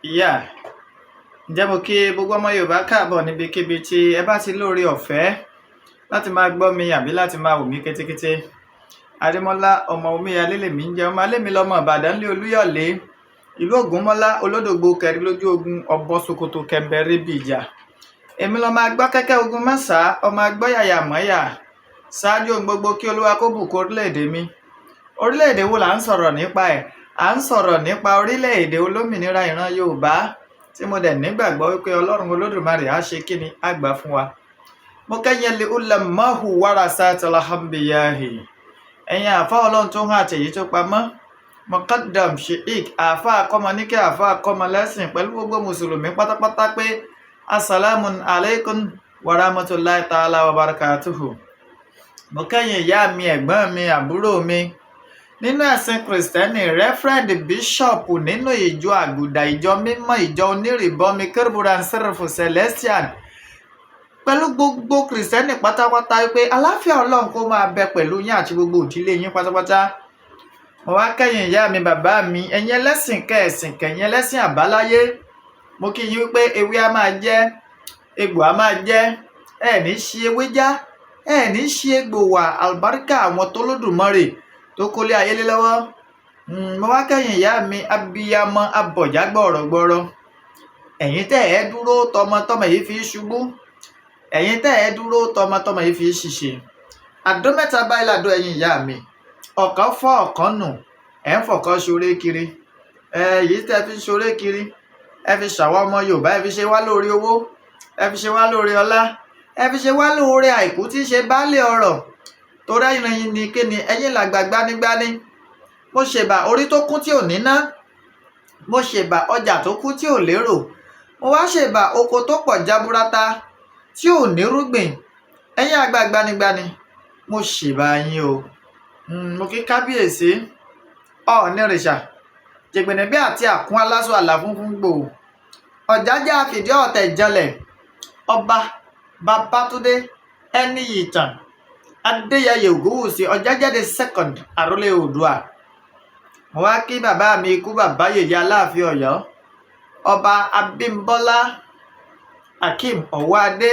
Yeah. Ǹjẹ́ mo kí gbogbo ọmọ Yorùbá káàbọ̀ níbikíbi tí ẹ bá ti lóore ọ̀fẹ́ láti máa gbọ́ mi àbí láti máa wò mí kétékété. Adémọ́lá ọmọ Omíyalé lèmi ń jẹ́, ọmọ Alémi lọmọ Ìbàdàn lé Olúyọ̀lé, ìlú Ògúnmọ́lá, Olódògbò kẹrin lójú ogun, ọbọ̀ Sokoto kẹ̀mbẹ̀rẹ̀ bí ìjà. Èmi lọmọ agbọ́ kẹ́kẹ́ ogun mọ́sà, ọmọ agbọ́ yàyà mọ́yà. Ṣáájú ohun gbogbo, kí Olúwa kó bùkún orílẹ̀-èdè mi. Orílẹ̀-èdè wo là ń sọ̀rọ̀ nípa ẹ̀? À ń sọ̀rọ̀ nípa orílẹ̀-èdè olómìnira ìran Yorùbá tí mo dẹ̀ nígbàgbọ́ wípé Ọlọ́run Olódùmarè á ṣe kíni, á gbà fún wa. Mo kẹ́yìn lè ulamahu warasatul anbiyahi. Ẹ̀yin àáfà Ọlọ́run tó hàn àtẹ̀yí tó pamọ́. Muqaddam, Sheikh, àáfà akọ́mọníkẹ́, àáfà akọ́mọlẹ́sìn, pẹ̀lú gbogbo mùsùlùmí pátápátá pé assalamu alaikum warahmatullahi ta'ala wa barakatuhu. Mo kẹ́yìn ìyá mi, ẹ̀gbọ́n mi, àbúrò mi nínú ẹ̀sìn Kìrìsìtẹ́nì, Reverend, Bishop nínú ìjọ Àgùdà, ìjọ mímọ́, ìjọ onírìbọmi, Kérúbù and Sẹ́ráfù Celestial, pẹ̀lú gbogbo Kìrìsìtẹ́nì pátápátá wípé àláfíà Ọlọ́run kó máa bẹ pẹ̀lú yín àti gbogbo ìdílé yín pátápátá. Mo wá kẹ́yìn ìyá mi, bàbá mi, ẹ̀yin ẹlẹ́sìn kẹ̀sìn kẹ̀yìn, ẹlẹ́sìn àbáláyé, mo kí yín wípé ewé á máa jẹ́, egbò á máa jẹ́, ẹ̀ ní ṣi ewé já, ẹ̀ ní ṣi egbò wà, àlùbáríkà àwọn tó lódùmarè tó kólé ayé lé lọ́wọ́. Mo wá kẹ́yìn ìyá mi, abiyamọ abọ̀já gbọ̀rọ̀gbọ̀rọ̀, ẹ̀yin tẹ́ ẹ dúró tọmọtọmọ yìí fi ṣubú, ẹ̀yin tẹ́ ẹ dúró tọmọtọmọ yìí fi ṣìṣe. Àdó mẹ́ta báyìí làdó ẹ̀yin ìyá mi, ọ̀kan fọ́, ọ̀kan nù, ẹ̀ ń fọ̀kan ṣoré kiri. Ẹ yìí tẹ́ fi ṣoré kiri, ẹ fi ṣàwọn ọmọ Yorùbá, ẹ fi ṣe wá lórí owó, ẹ fi ṣe wá lórí ọlá, ẹ fi ṣe wá lóore àìkú tí í ṣe baálé ọrọ̀, torí ẹ̀yin ni kíni, ẹ̀yin làgbà gbanigbani. Mo ṣèbà orí tó kún tí ò níná, mo ṣèbà ọjà tó kún tí ò lérò, mo wá ṣèbà oko tó pọ̀ jaburata tí ò nírúgbìn. Ẹ̀yin àgbà gbanigbani, mo ṣèbà yín o. Mo kí kábíyèsí Ọ̀ọ̀nìrìṣà jẹ̀gbẹ̀nẹ̀bí àti àkún aláṣọ àlà funfun gbòò, Ọ̀jájá fìdí ọ̀tẹ̀ janlẹ̀, Ọba Babátúndé Ẹniyìtàn Adéyẹyè Ògúnwùsì, Ọ̀jájá the Second, àrólé Oòduà. Mo wá kí bàbá mi, ikú bàbá yèyé, Aláàfin Ọ̀yọ́, Ọba Abímbọ́lá Akeem Ọwọ́adé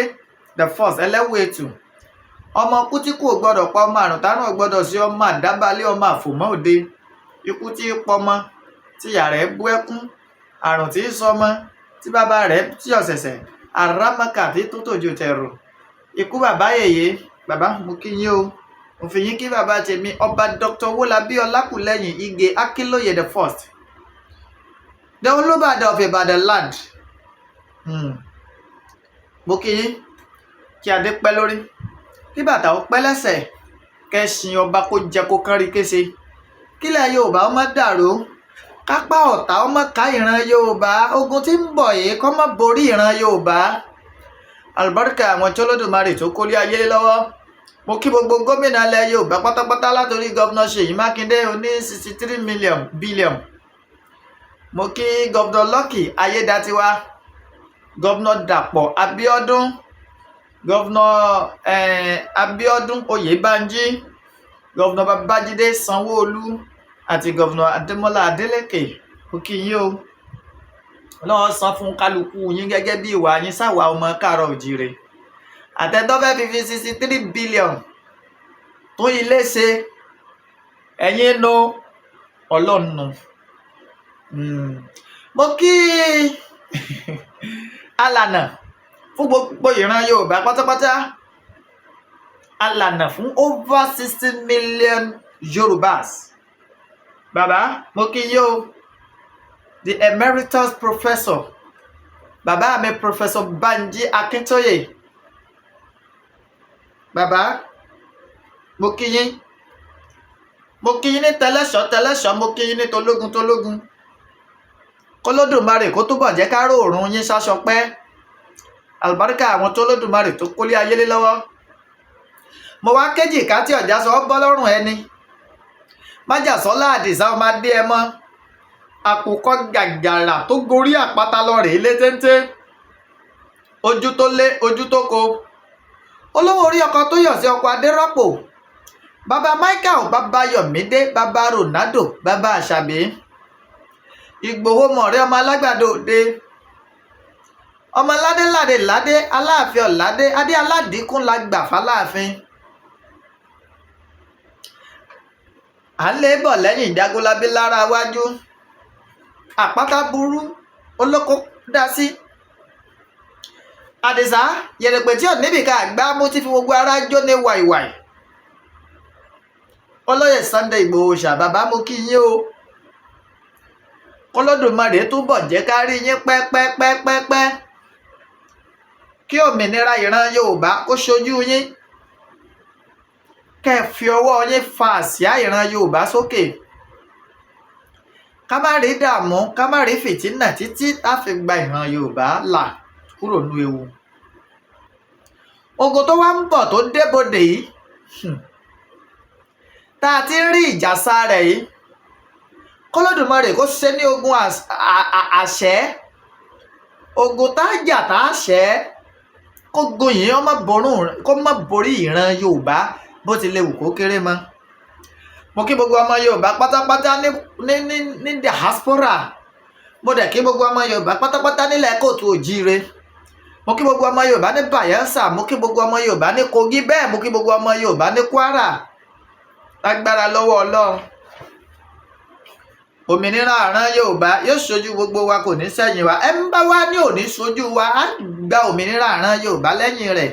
the First, Ẹlẹ́wù-Ẹ̀tù, ọmọ kú tí kò gbọdọ̀ pa, ọmọ àrùn tánú ò gbọdọ̀ sí, ọmọ àdábálẹ̀, ọmọ àfòmọ́ òde, ikú tí í pọmọ tíyà rẹ̀ bú ẹkún, àrùn tí í sọmọ tí bàbá rẹ̀ tí ọ̀sẹ̀sẹ̀ àràmọ̀kà tí tó tòjò tẹ̀rù. Ikú bàbá yèyé, bàbá, mo kí yín o. Mo fi yín kí bàbá tèmi, Ọba Dr. Owólabí Ọlákùlẹ́yìn Ìgè Akínlóye the First, the Olúbàdàn of Ìbàdàn land. Mo kí yín, kí adé pẹ́ lórí, kí bàtà ó pẹ́ lẹ́sẹ̀, kẹ́sìn ọba kó jẹ kó kánrí kése, kílẹ̀ Yorùbá ó má dàrú, kápá ọ̀tá ó má ká ìran Yorùbá, ogun tí ń bọ̀ yìí kó má borí ìran Yorùbá, àlùbáríkà àwọn tí Olódùmarè tó kólé ayé lé lọ́wọ́. Mo kí gbogbo gómìnà ilẹ̀ Yorùbá pátápátá, látòrí Governor Ṣèyí Mákindé oní 63 million billion. Mo kí Governor Lucky Ayédatiwa, Governor Dàpọ̀ Abíọ́dún, Governor Abíọ́dún Oyèbánjí, Governor Babájídé Sanwó-Olú àti Governor Adémọ́lá Adélékè. Mo kí yín o. Ọlọ́run san fún kálukú yín gẹ́gẹ́ bí ìwà yín sáwà ọmọ káàárọ̀ òjìrè. Àtẹ̀tọ́ fẹ́ fi 63 billion tún ilé ṣe, ẹ̀yin nu, Ọlọ́run nu. Mo kí alànà fún gbogbo ìran Yorùbá pátápátá, alànà fún over 60 million Yorùbás. Bàbá, mo kí yín o, the emeritus professor, bàbá mi, Professor Banji Akíntóyè. Bàbá, mo kí yín, mo kí yín ní tẹlẹ́ṣọ̀ tẹlẹ́ṣọ̀, mo kí yín ní tológun tológun. Kólódùmarè kó túbọ̀ jẹ́ ká róòrùn yín sáṣọ pẹ́, àlùbáríkà àwọn tó lódùmarè tó kólé ayé lé lọ́wọ́. Mo wá kéjì ká tí ọ̀já sọ ọ́ bọ́ lọ́rùn ẹni májàsọ́lá Àdìsá, ọmọ adé ẹ mọ́, àkùkọ gàgàrà tó gorí àpáta lọ rèé lé téńté, ojú tó lé, ojú tó ko, olówó orí ọkọ tó yọ̀ sí ọkọ Adérọ́pò, bàbá Michael, bàbá Yọ̀mídé, bàbá Ronaldo, bàbá Àṣàbí. Ìgbòho mọ̀rẹ́, ọmọ alágbàdo òde, ọmọ ládéládé ládé, Aláàfin ọ̀ládé, adé aládìkún la gbà fáláàfin. À ń lé bọ̀ lẹ́yìn Jagunlabi lára wájú, àpáta burú olóko dá sí. Àdìsá yẹ̀rẹ̀pẹ̀ tí ò níbìkan àgbá mú ti fi gbogbo ara jó ní wàìwàì. Olóyè Sunday Ìgbòho ṣà, bàbá, mo kí yín o. Kọlọ́dùmarè túbọ̀ jẹ́ ká rí yín pẹ́pẹ́pẹ́pẹ́, kí òmìnira ìran Yorùbá kó ṣojú yín, kẹ́ ẹ fi ọwọ́ yín fa àsíá ìran Yorùbá sókè, ká má rí dààmú, ká má rí fìtínà títí tá fi gba ìran Yorùbá là kúrò nínú ewu. Ogun tó wá ń bọ̀ tó débodè yìí, tá a ti ń rí ìjàsá rẹ̀ yìí, kọ́lọ́dùmarè kó ṣe ní ogun àṣẹ, ogun tá a jà tá a ṣẹ́, kó gun yìí kó má borí ìran Yorùbá bó ti lè wù kó kéré mọ́. Mo kí gbogbo ọmọ Yorùbá pátápátá ní diaspora. Mo dẹ̀ kí gbogbo ọmọ Yorùbá pátápátá nílẹ̀ kóòtù òjíire. Mo kí gbogbo ọmọ Yorùbá ní Bayelsa. Mo kí gbogbo ọmọ Yorùbá ní Kogi. Bẹ́ẹ̀ mo kí gbogbo ọmọ Yorùbá ní Kwara. Lágbára lọ́wọ́ Ọlọ́run, òmìnira àrán Yorùbá yóò ṣojú gbogbo wa, kò ní sẹ́yìn wa. Ẹ ń bá wa ní òní ṣojú wa, á gba òmìnira àrán Yorùbá lẹ́yìn rẹ̀.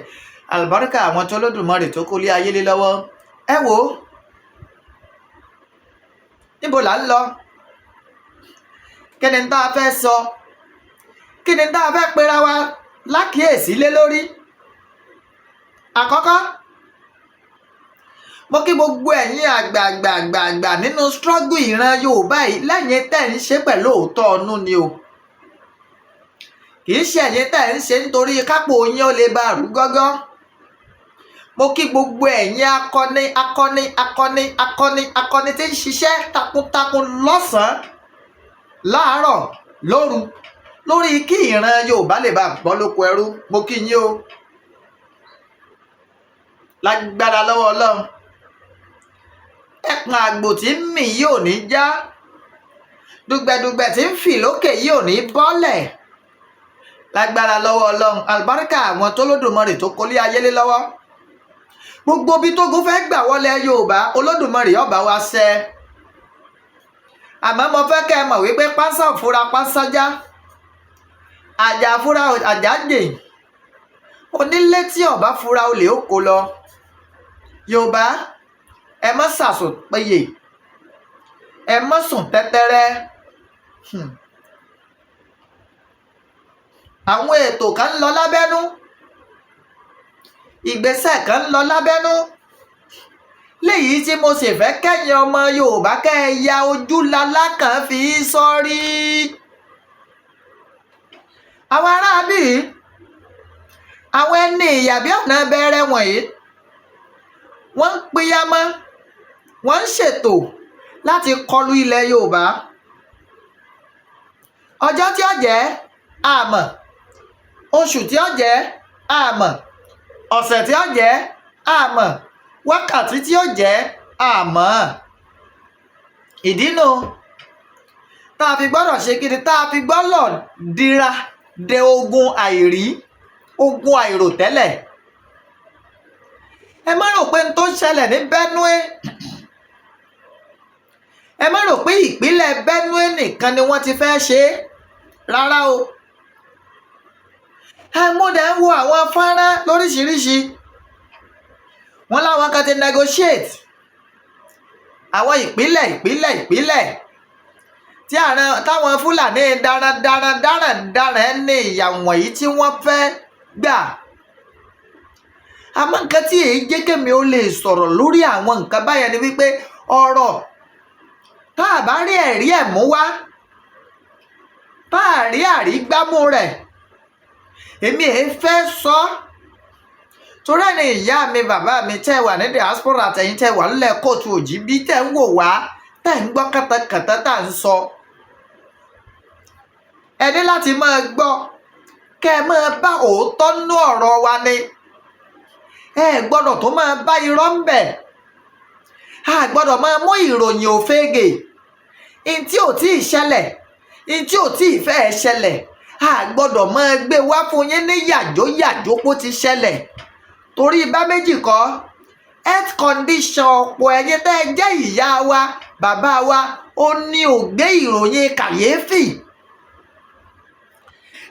Àlùbáríkà àwọn tó Olódùmarè tó kó lé ayé lé lọ́wọ́. Ẹ wò ó, níbo là ń lọ? Kí ni tá a fẹ́ sọ? Kí ni tá a fẹ́ pera wa lákìyèsí lé lórí? Àkọ́kọ́, mo kí gbogbo ẹ̀yin àgbààgbààgbà nínú struggle ìran Yorùbá yìí, lẹ́yìn tẹ́ ń ṣe pẹ̀lú òótọ́ ọnú ni o, kì í ṣe ẹ̀yin tẹ́ ń ṣe nítorí kápò yín ó lè bá rú gọ́gọ́. Mo kí gbogbo ẹ̀yin akọni, akọni, akọni, akọni, akọni tí ń ṣiṣẹ́ takuntakun lọ́sàn-án, láàárọ̀, lóru, lórí kí ìran Yorùbá lè bá bọ́ lóko ẹrú. Mo kí yín o. Lágbára lọ́wọ́ Ọlọ́run, ẹpọ̀n àgbò tí ń mì yìí ò ní já, dùgbẹ̀dùgbẹ̀ tí ń fì lókè yìí ò ní bọ́lẹ̀. Lágbára lọ́wọ́ Ọlọ́run, àlùbáríkà àwọn tó Lódùmarè tó kólé ayé lé lọ́wọ́, gbogbo bí tógun fẹ́ gbà wọlé Yorùbá, Olódùmarè ọba wa ṣẹ. Àmọ́ mo fẹ́ kẹ́ ẹ mọ̀ wípé pánsá ò fura pánsá já, àjà fura àjà jè, onílé tí ọba fura olè ó kó lọ. Yorùbá, ẹ má sàsùn péye, ẹ má sùn tẹ́tẹ́rẹ́. Àwọn ètò kan ń lọ lábẹ́nú, ìgbésẹ̀ kan ń lọ lábẹ́nú léyìí tí mo sì fẹ́ kẹ́yìn ọmọ Yorùbá kẹ́ ẹ ya ojú lalákàn fi sọ́rí. Àwọn aráabí, àwọn ẹni ìyàbí ọ̀nà bẹ̀rẹ̀ wọ̀nyí, wọ́n ń piyamọ́, wọ́n ń ṣètò láti kọlu ilẹ̀ Yorùbá. Ọjọ́ tí ó jẹ́ àmọ́, oṣù tí ó jẹ́ àmọ́, ọ̀sẹ̀ tí ó jẹ́ àmọ́, wákàtí tí ó jẹ́ àmọ́. Ìdí nu tá a fi gbọ́dọ̀ ṣe kíni, tá a fi gbọ́dọ̀ dira de ogun àìrí, ogun àìròtẹ́lẹ̀. Ẹ má rò pé n tó ṣẹlẹ̀ ní Benue, ẹ má rò pé ìpínlẹ̀ Benue nìkan ni wọ́n ti fẹ́ ṣe é, rárá o. Àmúdẹ̀ ń wo àwọn fọ́nrán lóríṣiríṣi, wọ́n láwọn kan ti negotiate àwọn ìpínlẹ̀, ìpínlẹ̀, ìpínlẹ̀ tí àwọn táwọn Fúlàní darandaran darandaran ní ìyà wọ̀nyí tí wọ́n fẹ́ gbà. Àmọ́ nǹkan tí èyí jẹ́ kémi ó lè sọ̀rọ̀ lórí àwọn nǹkan báyẹn ni wípé ọ̀rọ̀ tá a bá rí ẹ̀rí ẹ̀ mú wá, tá a rí àrígbámú rẹ̀, èmi èé fẹ́ sọ ọ́. Torí ẹni ìyá mi, bàbá mi tẹ́ wà ní diaspora, àtẹ̀yìn tẹ́ wà nílẹ̀ kóòtù òjìbí, tẹ́ ń wò wá, tẹ́ ń gbọ́ kàtàkàtà tá à ń sọ, ẹ ní láti máa gbọ́ kẹ́ ẹ máa bá òótọ́ nú ọ̀rọ̀ wa ni. Ẹ gbọ́dọ̀ tó máa bá irọ́ ń bẹ̀. A gbọ́dọ̀ máa mú ìròyìn òfegè n tí ò tí ì ṣẹlẹ̀. Ní tí ò tí ì fẹ́ ṣẹlẹ̀, a gbọ́dọ̀ máa gbé wá fún yín ní yàjó yàjó kó ti ṣẹlẹ̀, torí bá méjì kọ́, health condition ọ̀pọ̀ ẹ̀yin tẹ́ ẹ jẹ́ ìyá wa, bàbá wa, ó ní ò gbé ìròyìn kàyéfì.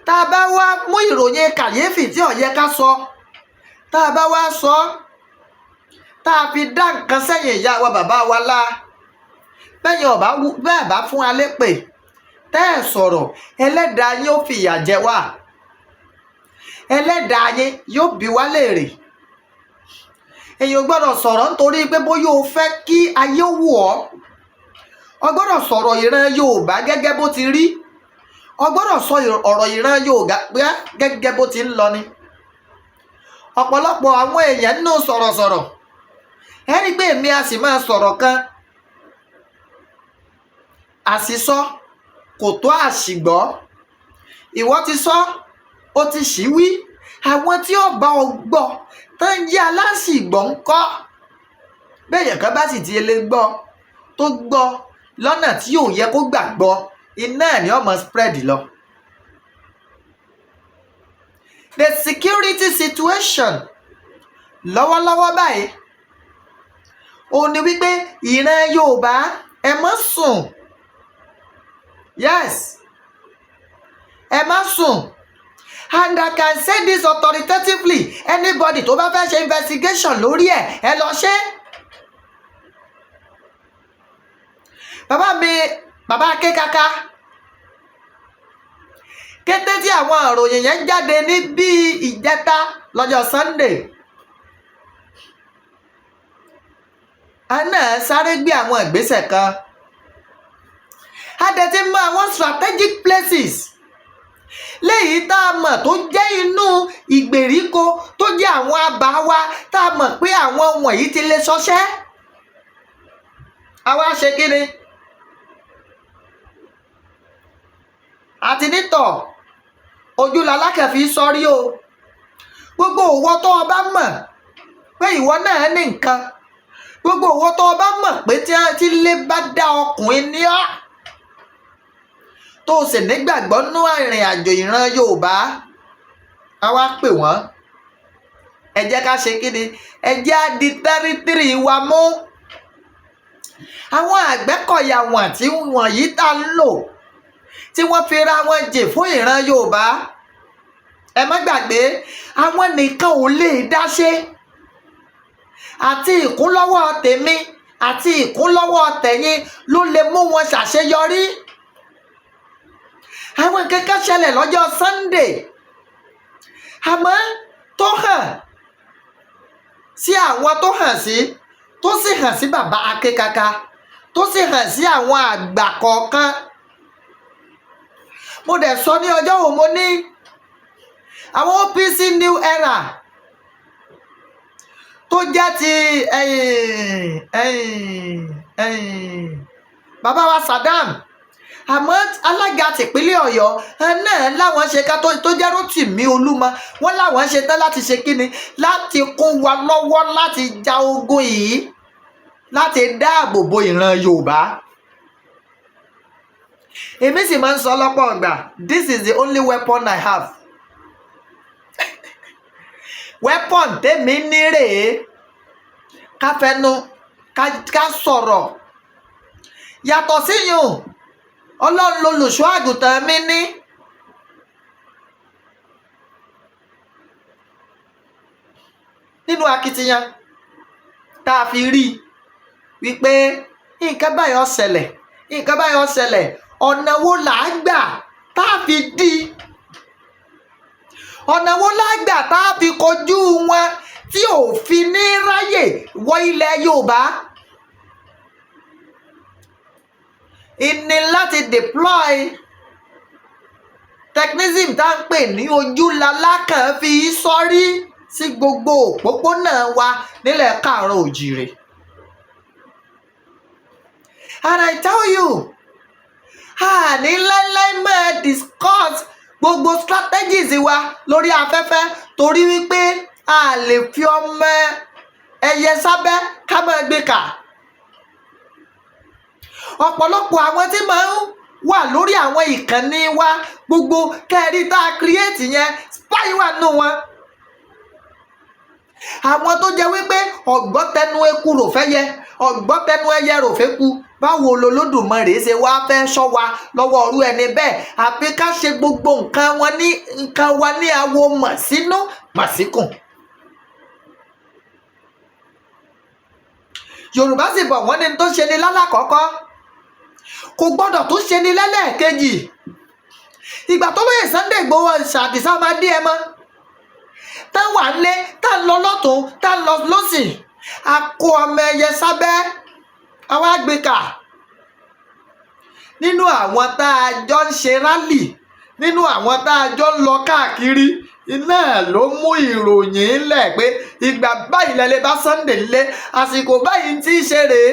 Tá a bá wá mú ìròyìn kàyéfì tí ò yẹ ká sọ, tá a bá wá sọ, tá a fi dá nǹkan sẹ́yìn ìyá wa, bàbá wa lá bẹ́yìn ọ̀bá bẹ́ẹ̀ bá fún alẹ́ pè tẹ́ ẹ̀ sọ̀rọ̀, Ẹlẹ́dàá yín ó fìyà jẹ wá, Ẹlẹ́dàá yín yóò bi wá léèrè. Èèyàn gbọ́dọ̀ sọ̀rọ̀ nítorí pé bóyá o fẹ́ kí ayé wù ọ́. O gbọ́dọ̀ sọ̀rọ̀ ìran Yorùbá gẹ́gẹ́ bó ti rí. O gbọ́dọ̀ sọ ọ̀rọ̀ ìran Yorùbá gẹ́gẹ́ bó ti ń lọ ni. Ọ̀pọ̀lọpọ̀ àwọn èèyàn nínú sọ̀rọ̀sọ̀rọ̀, ẹ rí i pé èmi a sì máa sọ̀rọ̀ kan, àṣìsọ kò tó àṣìgbọ́. Ìwọ ti sọ, ó ti ṣì wí. Àwọn tí ó bá ọ gbọ́ tán jẹ́ aláṣìgbọ́ ń kọ́? Bẹ́ẹ̀ kan bá sì ti lè gbọ́, tó gbọ́ lọ́nà tí yóò yẹ kó gbàgbọ́, iná ẹ̀ ni ó máa spread lọ. The security situation lọ́wọ́lọ́wọ́ báyìí, ó ní wípé ìran Yorùbá, ẹ má sùn. Yes, ẹ má sùn. And I can say this authoritatively: anybody tó bá fẹ́ ṣe investigation lórí ẹ̀, ẹ lọ ṣe. Bàbá mi, bàbá Akékaka, kété tí àwọn ìròyìn yẹn jáde ní bíi ìjẹta lọ́jọ́ Sunday, a náà sáré gbé àwọn ìgbésẹ̀ kan. A dẹ̀ ti mọ àwọn strategic places léyìí tá a mọ̀ tó jẹ́ inú ìgbèríko, tó jẹ́ àwọn abà wa, tá a mọ̀ pé àwọn wọ̀nyí ti lè ṣọṣẹ́. Àwa ṣe kí ni àti nítọ̀ ojú lalákẹ́ fi sọrí o. Gbogbo òwò tó o bá mọ̀ pé ìwọ náà ní nǹkan, gbogbo òwò tó o bá mọ̀ pé tí ilé bá dá ọkùnrin ní ọ́, tó o sì nígbàgbọ́ nú ìrìn àjò ìran Yorùbá, a wá pè wọ́n. Ẹ jẹ́ ká ṣe kíni? Ẹ jẹ́ á di territory wa mú. Àwọn Àgbẹ̀kọ̀yà wọ̀n tí wọ̀nyí tá ń lò, tí wọ́n fi ra wọn jìn fún ìran Yorùbá, ẹ má gbàgbé, àwọn nìkan ò lè dá ṣe. Àti ìkúnlọ́wọ́ tèmi àti ìkúnlọ́wọ́ tẹ̀yin ló lè mú wọn ṣàṣeyọrí. Àwọn nǹkan kan ṣẹlẹ̀ lọ́jọ́ Sunday, àmọ́ tó hàn sí àwọn tó hàn sí, tó sì hàn sí bàbá Akékaka, tó sì hàn sí àwọn àgbà kọ̀ọ̀kan. Mo dẹ̀ sọ ní ọjọ́ wo, mo ní àwọn OPC New Era tó jẹ́ ti ẹ̀yìn ẹ̀yìn ẹ̀yìn bàbá wa Saddam, àmọ́ alága tìpínlẹ̀ Ọ̀yọ́ náà láwọn ṣe ká tó jẹ́ Rótìmí Olúmọ, wọ́n láwọn ṣe tán láti ṣe kíni, láti kún wa lọ́wọ́ láti ja ogun yìí, láti dáàbò bo ìran Yorùbá. Èmi sì máa ń sọ lọ́pọ̀ ọgbà, this is the only weapon I have. Weapon tèmi ní rèé: ká fẹnu ká sọ̀rọ̀. Yàtọ̀ síyùn, Ọlọ́run lolùṣọ́ àgùntàn mi ní. Nínú akitiyan tá a fi rí i wípé nǹkan báyìí ó ṣẹlẹ̀, nǹkan báyìí ó ṣẹlẹ̀, ọ̀nà wo là á gbà tá a fi dí i? Ọ̀nà wo là á gbà tá a fi kojú wọn tí ò fi ní ráyè wọ ilẹ̀ Yorùbá? Ìní láti deploy technism tá à ń pè ní ojúlalákàn fi sọ́rí sí gbogbo òpópónà wa nílẹ̀ káàárọ̀ òjìrè. And I tell you, a ní láíláí máa discuss gbogbo strategies wa lórí afẹ́fẹ́, torí wípé a lè fi ọmọ ẹyẹ sábẹ́ ká máa gbé kà. Ọ̀pọ̀lọpọ̀ àwọn tí máa ń Wà lórí àwọn ìkànnì wa gbogbo kẹrí tá a create yẹn, spy wà nù wọn. Àwọn tó jẹ́ wípé ọ̀gbọ́tẹnu eku rò fẹ́ yẹ, ọ̀gbọ́tẹnu ẹyẹ rò fẹ́ ku. Báwo lolódùmarè ṣe wá fẹ́ ṣọ́ wa lọ́wọ́ ọrú ẹni bẹ́ẹ̀? Àfi ká ṣe gbogbo nǹkan wọn ní nǹkan wa ní awo mọ̀ sínú mọ̀ síkùn. Yorùbá sì bọ̀, wọ́n ní tó ṣe ni lálàkọ́kọ́ kò gbọ́dọ̀ tó ṣe ni lẹ́lẹ́ẹ̀kejì. Ìgbà tó lóye Sunday Igboho ṣàdìsá máa dé ẹ mọ́ tá wà lé, tá ń lọ lọ́tún, tá ń lọ lọ́sì, a kó ọmọ ẹyẹ sábẹ́ àwọn àgbékà nínú àwọn tá a jọ ń ṣe rally, nínú àwọn tá a jọ ń lọ káàkiri. Iná ló mú ìròyìn ńlẹ̀ pé ìgbà báyìí lẹ́lẹ́ bá Sunday lé, àsìkò báyìí tí í ṣe rèé.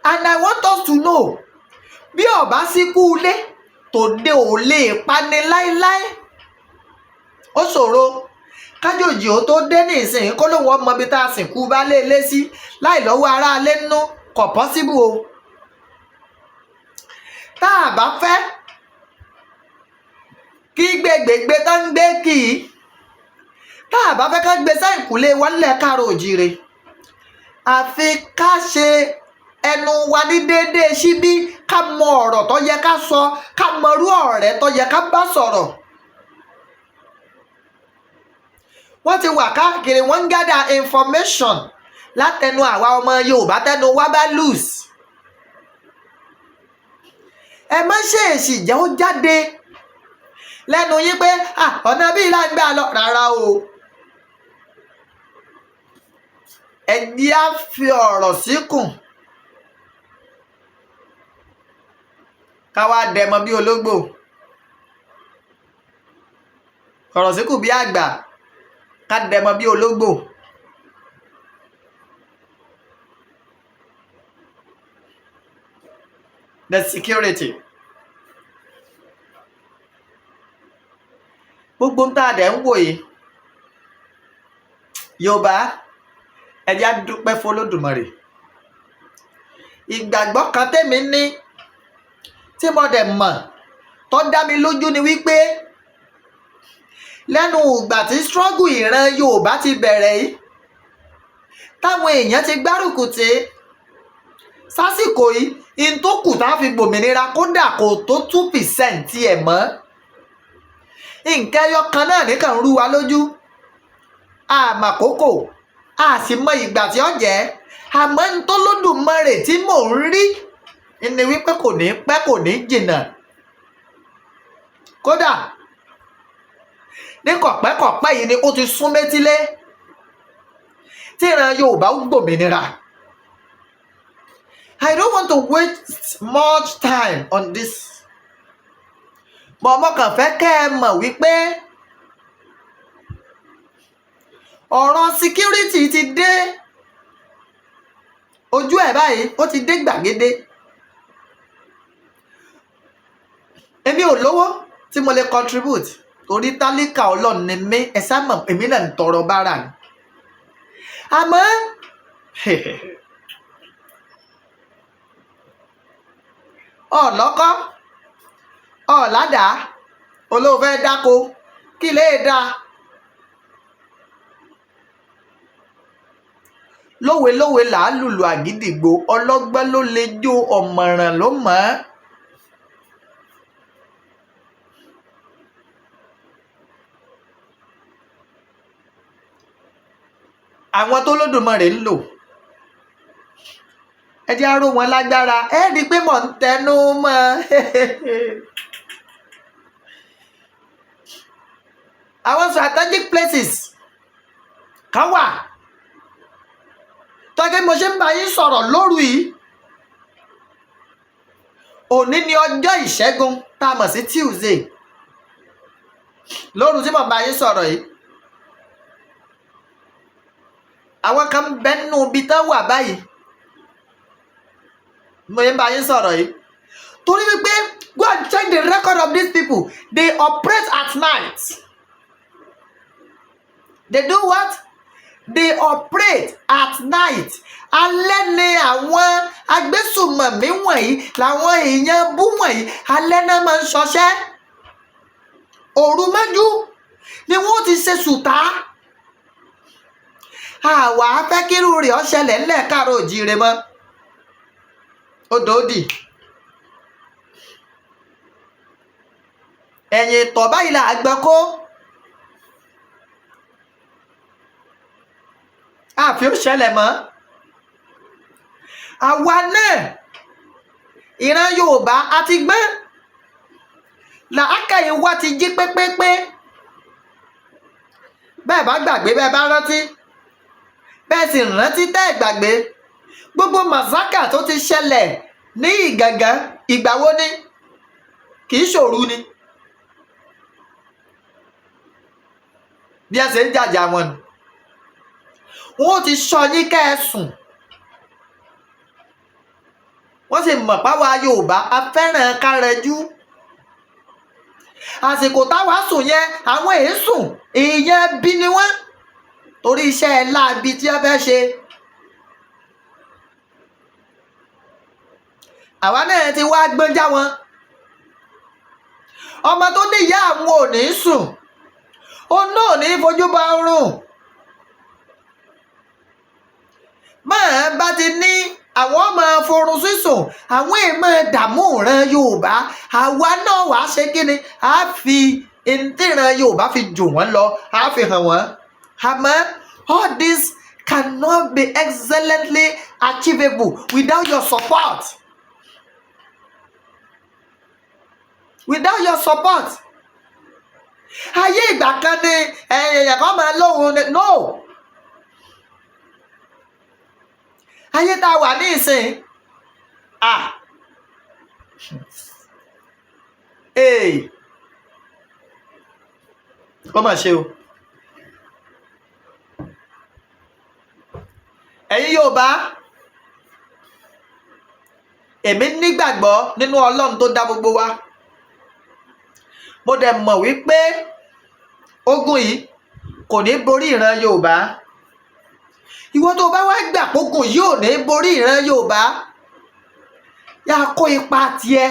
And I want us to know, bí ọba síkú ilé, tòde ò lè pani láéláé. Ó ṣòro kájòjì ó tó dé ní ìsìn kó lóun ọmọ ibi tá a sìnkú baálé ilé sí láì lọ́wọ́ aráalé nínú. Kò possible o. Tá a bá fẹ́ kí gbégbégbé tó ń gbé kì í, tá a bá fẹ́ ká gbé sẹ́yìnkùlé wa nílẹ̀ káàró òjìire, àfi ká ṣe ẹnu wa ní déédéé síbí, ká mọ ọ̀rọ̀ tó yẹ ká sọ, ká mọrú ọ̀rẹ́ tó yẹ ká bá sọ̀rọ̀. Wọ́n ti wà káàkiri, wọ́n ń gather information látẹnu àwa ọmọ Yorùbá tẹnu wa bá loose. Ẹ má ṣèèṣì jẹ́ ó jáde lẹ́nu yín pé ọ̀nà bíi là ń gbà lọ. Rárá o, ẹ jẹ́ á fi ọ̀rọ̀ síkùn, ká wá dẹmọ bí ológbò, ọ̀rọ̀ síkùn bí àgbà, ká dẹmọ bí ológbò. The security, gbogbo ń tá a dẹ̀ ń wò yìí, Yorùbá, ẹ jẹ́ á dúpẹ́ f'Olódùmarè. Ìgbàgbọ́ kan tèmi ní tí mo dẹ̀ mọ̀ tó dá mi lójú ni wípé lẹ́nu ìgbà tí struggle ìran Yorùbá ti bẹ̀rẹ̀ yìí, táwọn èèyàn ti gbárùkù tì í sásìkò yìí, in tó kù tá a fi gbòmìnira, kódà kò tó 2% ẹ̀ mọ́. Nǹkan ẹyọ kan náà nìkan ń rú wa lójú, àmàkókò a sì mọ ìgbà tí ó jẹ́. Àmọ́ ń tó lódùmarè tí mò ń rí ni wípé kò ní pẹ́, kò ní jìnnà. Kódà ní kọ̀pẹ́kọ̀pẹ́ yìí ni ó ti sún métílé tí ìran Yorùbá ń gbòmìnira. I don't want to waste much time on this, but mo kàn fẹ́ kẹ́ ẹ mọ̀ wípé ọ̀rọ̀ security ti dé ojú ẹ̀ báyìí, ó ti dé gbàgede. Èmi ò lówó tí mo lè contribute torí tálíkà Ọlọ́run ni mí. Ẹ sá mọ̀, èmi náà ń tọrọ bára ni. Àmọ́ ọ̀lọ́kọ́ ọ̀làdàá olóò fẹ́ dáko kí lè dáa. Lówelówe là á lùlù àgídìgbo, ọlọ́gbọ́n ló lè jó, ọ̀mọ̀ràn ló mọ̀ ọ́n. Àwọn tó lódùmarè ń lò, ẹ jẹ́ á ró wọn lágbára. Ẹ rí i pé mò ń tẹnu mọ́. Àwọn strategic places kan wà tọ́jú. Mo ṣe ń bá yín sọ̀rọ̀ lóru yìí, òní ni ọjọ́ Ìṣẹ́gun tá a mọ̀ sí Tuesday. Lóru tí mo bá yín sọ̀rọ̀ yìí, àwọn kan ń bẹ nínú ibi tán wà báyìí mo ń bá yín sọ̀rọ̀ yìí, torí wípé go and check the record of these people. They operate at night. They do what? They operate at night. Alẹ́ ni àwọn agbésùmọ̀mí wọ̀nyí, làwọn èèyàn bú wọ̀nyí, alẹ́ náà máa ń ṣọṣẹ́. Òru mọ́jú ni wọ́n ti ṣe sùtá. Àwa fẹ́ kírú rẹ̀ ó ṣẹlẹ̀ ńlẹ̀ káàró òjíire mọ́. Odò òdì ẹ̀yìn ìtọ̀ báyìí là á gbọ́n kó àfi ó ṣẹlẹ̀ mọ́. Àwa náà, ìran Yorùbá, a ti gbọ́n, làákàyè wa ti jí pépépé. Bẹ́ẹ̀ bá gbàgbé, bẹ́ẹ̀ bá rántí, bẹ́ẹ̀ sì rántí tẹ́ ẹ̀ gbàgbé gbogbo massacre tó ti ṣẹlẹ̀ ní Ìgàngán. Ìgbà wo ni? Kì í ṣòru ni bí ẹ ṣe ń jàjà wọn nù. Wọn ó ti sọ yín kẹ́ ẹ sùn. Wọ́n sì mọ̀ páwa Yorùbá a fẹ́ràn kárẹjú. Àsìkò táwa sùn yẹn, àwọn èé sùn. Èèyàn bí ni wọ́n, torí iṣẹ́ láabi tí wọ́n fẹ́ ṣe. Àwa náà ti wá gbọ́njá wọn. Ọmọ tó ní ìyá àwọn ò ní sùn, òun náà ò ní fojú ba oorun. Máa bá ti ní àwọn máa forun sísùn, àwọn èèmọ̀ dààmú ìran Yorùbá. Àwa náà wàá ṣe kí ni? A fi ìtìran Yorùbá fi jù wọ́n lọ, a fi hàn wọ́n. Àmọ́ all this cannot be excellently achievable without your support, without your support. Ayé ìgbà kan ni èèyàn kan máa lóhun no. Ayé tá a wà ní ìsìn, ah, ee, ó mà ṣe o. Ẹ̀yin Yorùbá, èmi nígbàgbọ́ nínú Ọlọ́run tó dá gbogbo wa. Mo dẹ̀ mọ̀ wípé ogun yìí kò ní borí ìran Yorùbá. Ìwọ tó bá wá gbà pógun yìí ò ní borí ìran Yorùbá, yá kó ipa tiẹ̀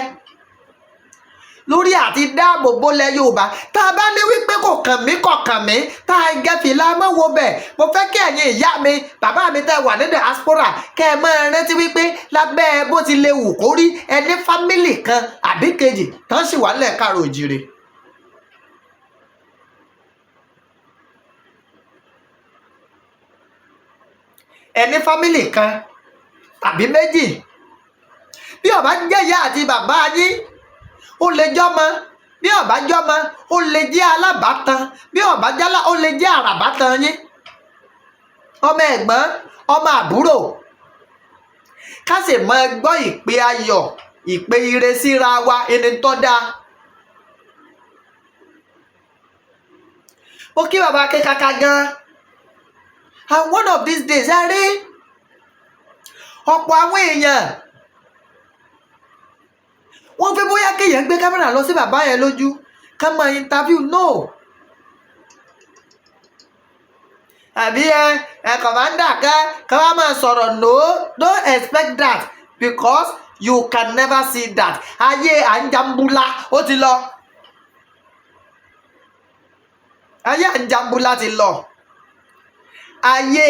lórí àti dáàbò bolẹ̀ Yorùbá. Tá a bá ní wípé kò kàn mí, kò kàn mí, tá a gẹ fìlà mọ́wọ́ bẹ̀. Mo fẹ́ kí ẹ̀yin ìyá mi, bàbá mi tẹ́ wà ní diaspora, kẹ́ ẹ máa rántí wípé lábẹ́ bó ti lè wù kó rí, ẹ ní family kan àbí kejì tán sì wà nílẹ̀ káàró òjìrè. Ẹ ní family kan tàbí méjì, bí ó bá jẹ́ ìyá àti bàbá yín, ó lè jọ́mọ. Bí ó bá jọ́mọ, ó lè jẹ́ alábàátan. Bí ó bá jálá, ó lè jẹ́ àràbátan yín, ọmọ ẹ̀gbọ́n, ọmọ àbúrò. Ká sì máa gbọ́ ìpè ayọ̀, ìpè ire síra wa, ẹni tó dáa. Mo kí bàbá Akékaka gan. And one of these days, ẹ rí ọ̀pọ̀ àwọn èèyàn, wọ́n fẹ́ bóyá kéèyàn gbé kámẹ́rà lọ sí bàbá yẹn lójú ká máa interview. No, àbí ẹ commander ká ká wá máa sọ̀rọ̀. No, don't expect that, because you can never see that. Ayé à ń jambula ó ti lọ. Ayé à ń jambula ti lọ. Ayé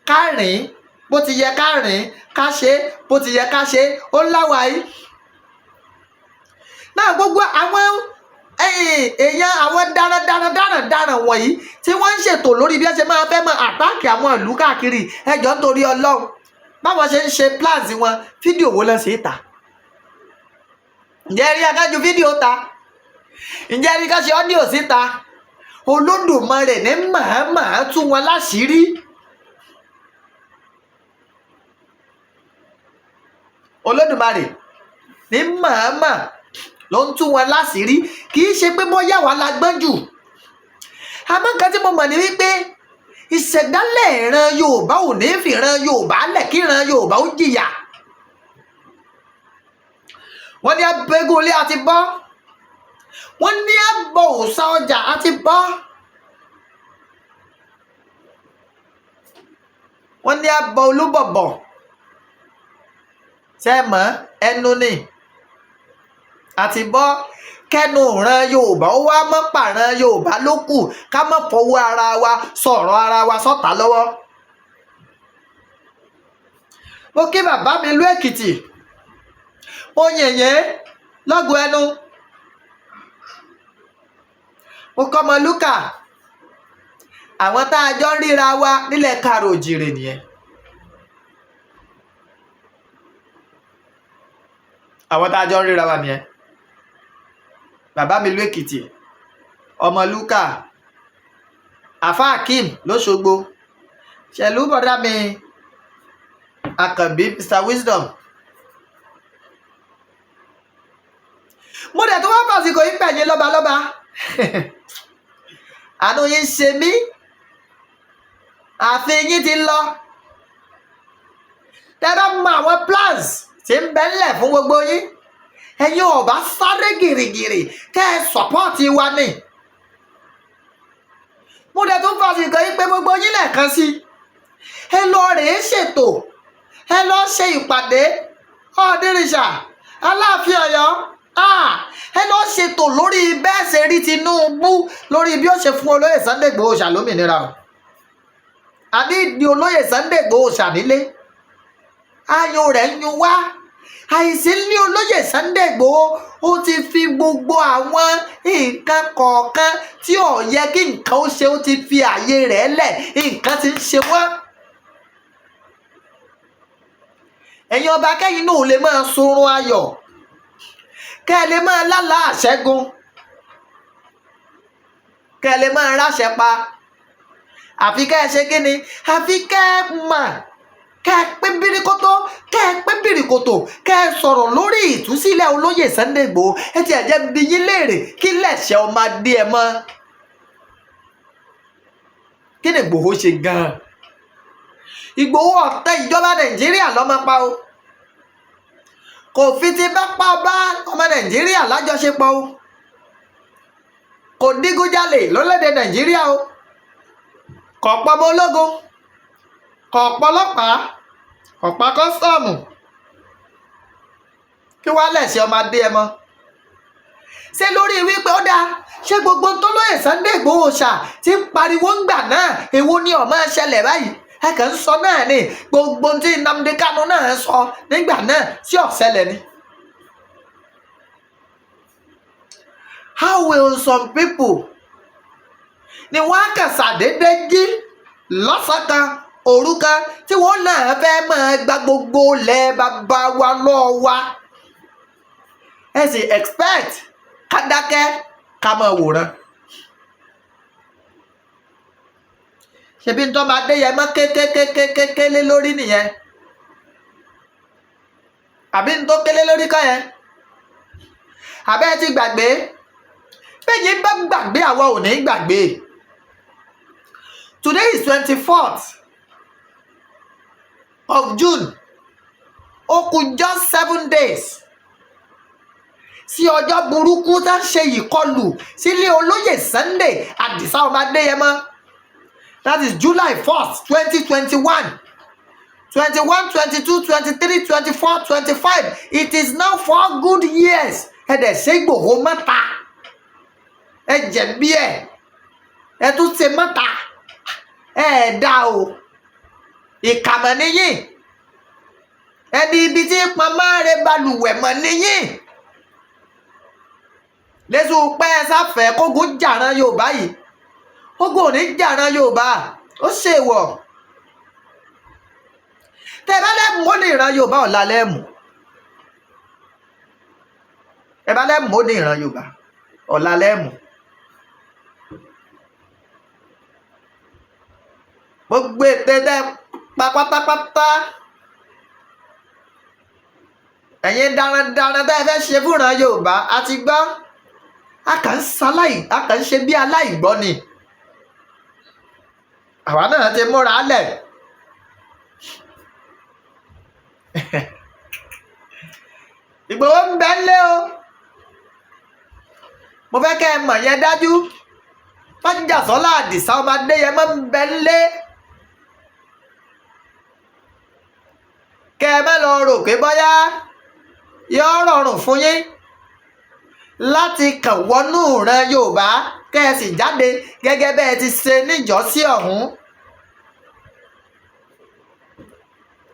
kárìn bó ti yẹ, kárìn ká ṣe bó ti yẹ ká ṣe, ó láwàá yìí náà. Gbogbo àwọn èèyàn, àwọn darandaran darandaran wọ̀nyí tí wọ́n ń ṣètò lórí bí wọ́n ṣe máa fẹ́ máa attack àwọn ìlú káàkiri, ẹjọ́, nítorí Ọlọ́run, báwọn ṣe ń ṣe plans wọn, fídíò wo lọ́n ṣe é ta? Ǹjẹ́ rí akájú fídíò ta? Ǹjẹ́ rí ká ṣe audio síta? Olódùmarè ní màámàá tú wọn láṣìírí. Olódùmarè ní màámàá ló ń tú wọn láṣìírí. Kì í ṣe pé bóyá wà la gbọ́n jù, àmọ́ nǹkan tí mo mọ̀ ní wípé ìṣẹ̀dálẹ̀ ìran Yorùbá ò ní fi ìran Yorùbá lẹ̀ kí ìran Yorùbá ó jìyà. Wọ́n ní abẹ́gúnlé àti bọ́, wọ́n ní àbọ̀ òòṣà ọjà àti bọ́. Wọ́n ní abọ́ olúbọ̀bọ̀ ṣe é mọ̀ ẹnu ni àti bọ́ kẹ́nu ìran Yorùbá ó wá mọ́ pààrọ̀ Yorùbá ló kù, ká má fọwọ́ ara wa sọ̀rọ̀ ara wa sọ́ta lọ́wọ́. Mo kí bàbá mi ìlú Èkìtì, mo yìnyín lọ́gùn ẹnu, mo kọ́ ọmọ lúkà, àwọn tá a jọ ń ríra wa nílẹ̀ káàró òjìrè nìyẹn. Àwọn tá a jọ ń ríra wa nìyẹn. Bàbá mi ìlú Èkìtì, ọmọ lúkà, àfa Akeem lọ́ṣogbo, ṣẹ̀lú bọ̀dá mi Àkànbí Mr Wisdom. Mo dẹ̀ tó wá fàsìkò yìí pẹ̀yìn lọ́balọ́ba, àánú yín ń ṣe mí, ààfin yín ti lọ. Tẹ́ bá mọ àwọn plans tí ń bẹ ńlẹ̀ fún gbogbo yín, ẹ̀yin ò bá sáré gìrìgìrì kẹ́ ẹ sọ̀pọ́ọ̀tì wa ni. Mo dẹ̀ tún fàsìkò yìí pé gbogbo yín lẹ́ẹ̀kan sí i, ẹ lọ rèé ṣètò, ẹ lọ ṣe ìpàdé ọ̀ọ́dẹ́rìṣà Aláàfin Ọ̀yọ́, ẹ lọ ṣètò lórí bẹ́ẹ̀ ṣe rí Tinubu, lórí bí ó ṣe fún olóyè Sunday Igboho ṣà lómìnira o. Àní ní olóyè Sunday Igboho ṣà nílé, ayọ̀ rẹ̀ ń yun wá. Àìsí ní olóyè Sunday Igboho, ó ti fi gbogbo àwọn nǹkan kọ̀ọ̀kan tí ò yẹ kí nǹkan ó ṣe, ó ti fi ààyè rẹ̀ lẹ̀, nǹkan ti ń ṣe wọ́n. Ẹ̀yin ọba kẹ́yìn náà ò lè máa sunrun ayọ̀, kẹ́ ẹ lè máa lálàá àṣẹ́gun, kẹ́ ẹ lè máa ráṣẹ pa. Àfi kẹ́ ẹ ṣe kí ni? Àfi kẹ́ ẹ mà, kẹ́ ẹ pín bíríkótó, kẹ́ ẹ pín bíríkótó, kẹ́ ẹ sọ̀rọ̀ lórí ìtúsílẹ̀ olóyè Sunday Igboho. Ẹ ti ẹ̀ jẹ́ bi yín léèrè, kí lẹ̀ṣẹ̀ ọmọ adé ẹ mọ́? Kí ni Igboho ṣe gan-an? Igboho ọ̀tẹ̀ ìjọba Nàìjíríà lọ́mọ pa o. Kò fi ti bá pa bá ọmọ Nàìjíríà lájọṣepọ̀ o. Kò dígunjalè lórílẹ̀‐èdè Nàìjíríà o. Kò pa ọmọ ológun, kò pa ọlọ́pàá, kò pa kọ́sítọ́ọ̀mù. Kí wàá lẹ̀ṣẹ̀ ọmọ adé ẹ mọ́? Ṣé lórí wípé ó dáa, ṣé gbogbo tó lóye Sunday Igboho ṣà ti ń pariwo ń gbà náà, èwo ni ó máa ṣẹlẹ̀ báyìí? Ẹ kàn ń sọ náà ni gbogbo tí Nnamdi Kanu náà sọ nígbà náà tí ó ṣẹlẹ̀ ni. How will some people ni wọ́n á kàn ṣàdédé jí lọ́sàn-án kan òru kan tí wọ́n náà fẹ́ máa gba gbogbo ilẹ̀ bàbá wa lọ́ọ́ wa? Ẹ sì expect ká dákẹ́ ká máa wòran. Ṣebí ń tọ́ máa dé yẹn mọ́ kékékékékélé lórí nìyẹn, àbí ń tó kélé lórí kọ́ yẹn? Àbẹ́ ti gbàgbé? Bẹ́ẹ̀ bá gbàgbé, àwa ò ní gbàgbé. Today is 24th of June. Ó kù just 7 days sí ọjọ́ burúkú tá ń ṣe ìkọlù sílé olóyè Sunday Adisa ọmọ Adéyẹmọ. That is July 1st, 2021. 21, 22, 23, 24, 25. It is now 4 good years. Ẹ dẹ̀ ṣe Ìgbòho mọ́ta. Ẹ jẹ̀bi ẹ̀. Ẹ tún ṣe mọ́ta. Ẹ dá o. Ìkàmọ̀ níyìn. Ẹni ibi tí pamọ́ rẹ balùwẹ̀ mọ̀ níyìn. Lẹ́sùn pẹ́ ẹ sáfẹ́ kógun jàrán Yorùbá yìí. Ogun ò ní jàrán Yorùbá. Ó ṣèwọ̀. Tẹ́ ẹ bá lẹ́mú ó ní ìran Yorùbá ọ̀la lẹ́mú. Ẹ bá lẹ́mú ó ní ìran Yorùbá ọ̀la lẹ́mú. Gbogbo ètè tẹ́ pa pátápátá. Ẹ̀yin darandaran tẹ́ ẹ fẹ́ ṣe fúnra Yorùbá a ti gbọ́. A kàn ń ṣaláì, a kàn ń ṣe bí aláìgbọ́ ni. Àwa náà ti múra lẹ̀. Ìgbòho ń bẹ ńlé o. Mo fẹ́ kẹ́ ẹ mọ̀ yẹn dájú. Májàsọ́lá Àdìsá ọmọ Adéyẹmọ ń bẹ ńlé. Kẹ́ ẹ má lọ rò pé bóyá yóò rọrùn fún yín láti kàn wọnú ìran Yorùbá, kẹ́ ẹ sì jáde gẹ́gẹ́ bẹ́ẹ̀ ti ṣe níjọ́sí ọ̀hún.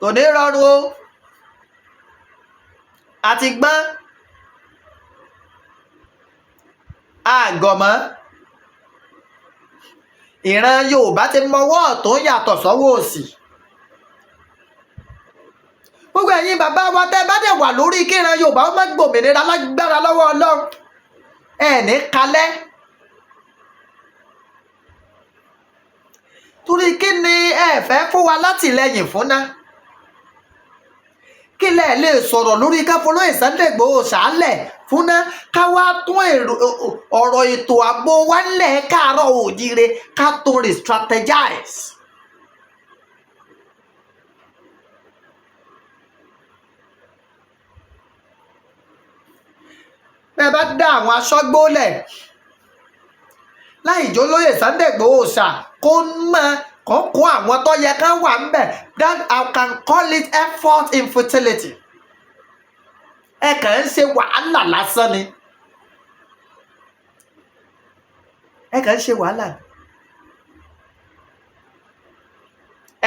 Kò ní rọrùn o. Àti gbọ́n àgọ̀mọ́, ìran Yorùbá ti mọwọ́ ọ̀tún yàtọ̀ sọ́wọ́ òsì. Gbogbo ẹ̀yin bàbá wa tẹ́ bá dẹ̀ wà lórí kíran Yorùbá ó má gbòmìnira, lágbára lọ́wọ́ Ọlọ́run, ẹ̀ ní kalẹ̀. Torí kí ni ẹ fẹ́ fún wa látìlẹ́yìn fún ná? Kí lẹ lè sọ̀rọ̀ lórí káfọlóyè Sunday Igboho ṣàálẹ̀ fún ná, ká wá tún ọ̀rọ̀ ètò ààbò wa ńlẹ̀ káàárọ̀ òjíire, ká tún re-strategize. Bẹ́ẹ̀ bá dá àwọn aṣọ́gbó lẹ̀ láì jólóyè Sunday Igboho ṣà kó mọ kó kó àwọn tó yẹ ká wà ń bẹ̀, that I can call it effort in futility. Ẹ kàn ń ṣe wàhálà lásán ni, ẹ kàn ń ṣe wàhálà.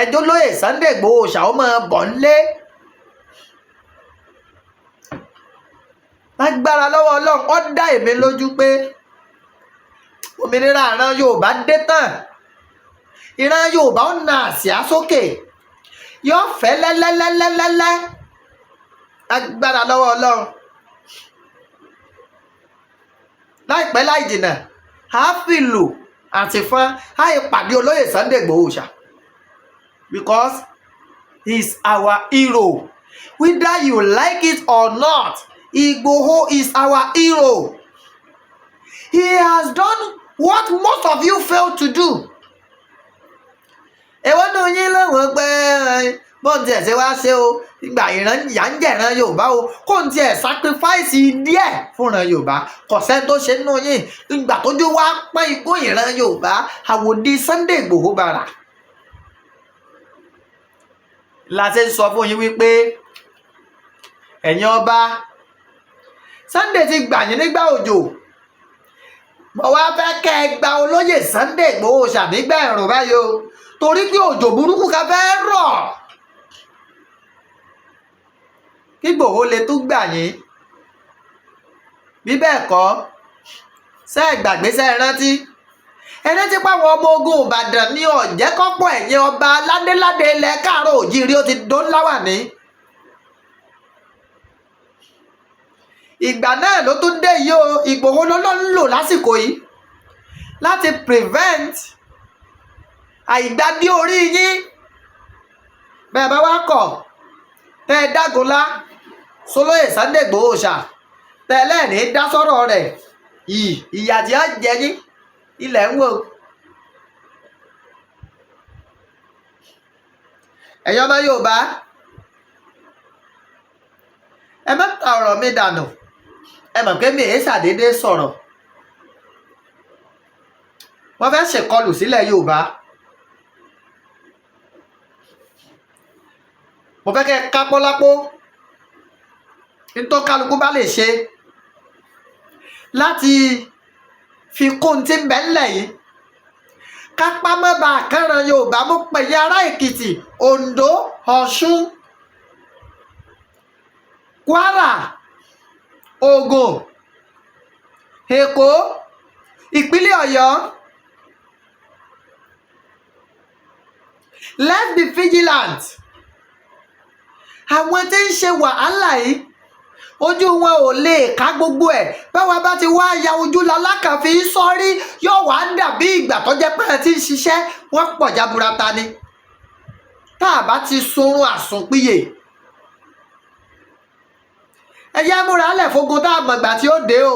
Ẹjọ́ lóye Sunday Igboho ṣà ó máa bọ̀ ńlé lágbára lọ́wọ́ Ọlọ́run. Ó dá èmi lójú pé òmìnira ìran Yorùbá dé tán, ìran Yorùbá ó na àsíá sókè, yóò fẹ́ lẹ́lẹ́lẹ́lẹ́lẹ́ agbára lọ́wọ́ Ọlọ́run. Láìpẹ́ láì jìnnà, a fìlù àti fọ́n á ìpàdé olóyè Sunday Igboho ṣá, because he is our hero, whether you like it or not. Igboho is our hero. He has done what most of you failed to do. Èwo nù yín lóhùn pé bóun tiẹ̀ ṣe wá ṣe o, ìgbà ìran ìyà ń jẹ̀ran Yorùbá o, kó n tiẹ̀ sacrifice díẹ̀ fúnran Yorùbá? Kò sẹ́ni tó ṣe nínú yín. Ìgbà tójú wá pọ́n igbó ìran Yorùbá, àwòdì Sunday Igboho bàrà la ṣe ń sọ fún yín wípé ẹ̀yin ọba, Sunday ti gbà yín nígbà òjò, mo wá fẹ́ kẹ́ ẹ gba olóyè Sunday Igboho ṣànígbà ẹ̀rùn báyìí o, torí pé òjò burúkú kan fẹ́ rọ̀ kí Igboho lè tún gbà yín. Bí bẹ́ẹ̀ kọ́, ṣé ẹ gbàgbé? Ṣé ẹ rántí? Ẹ rántí páwọn ọmọ ogun Ìbàdàn ní ọ̀jẹ́ kọ́pọ̀ ẹ̀yìn ọba ládéládé ilẹ̀ káàárọ̀ òjíire ó ti dó láwàní. Ìgbà náà ló tún dé yìí o. Ìgbòho ló ló ń lò lásìkò yìí láti prevent àìgbádé orí yín. Bẹ́ẹ̀ bá wá kọ̀ tẹ́ ẹ dágunlá sólóyè Sunday Igboho ṣà, tẹ́ ẹ lẹ́ẹ̀ní dá sọ́rọ̀ rẹ̀ yìí, ìyà tí ó jẹ yín ilẹ̀ ń wò. Ẹ̀yin ọmọ Yorùbá, ẹ má ta ọ̀rọ̀ mi dànù. Ẹ mọ̀ pé mi èé ṣàdédé sọ̀rọ̀. Wọ́n fẹ́ ṣèkọlù sílẹ̀ Yorùbá. Mo fẹ́ kẹ́ ẹ kápọ́ lápó nítorí kálukú bá lè ṣe láti fi kún tí ń bẹ ńlẹ̀ yìí, kápá má bàa kẹ́ran Yorùbá. Mo pè yín, ará Èkìtì, Oǹdó, Ọ̀ṣun, Kwara, Ògùn, Èkó, ìpínlẹ̀ Ọ̀yọ́, let's be vigilant. Àwọn tí ń ṣe wàhálà yìí, ojú wọn ò lè ká gbogbo ẹ̀. Báwa bá ti wá ya ojú lalákàfi sọ́rí, yóò wá dàbí ìgbà tó jẹ́ pé ẹ ti ń ṣiṣẹ́ wọ́n pọ̀ jaburata ni. Tá a bá ti sunrun àsùnpìyè, ẹ yá múra lẹ̀ fógun tá a mọ̀gbà tí ó dé o.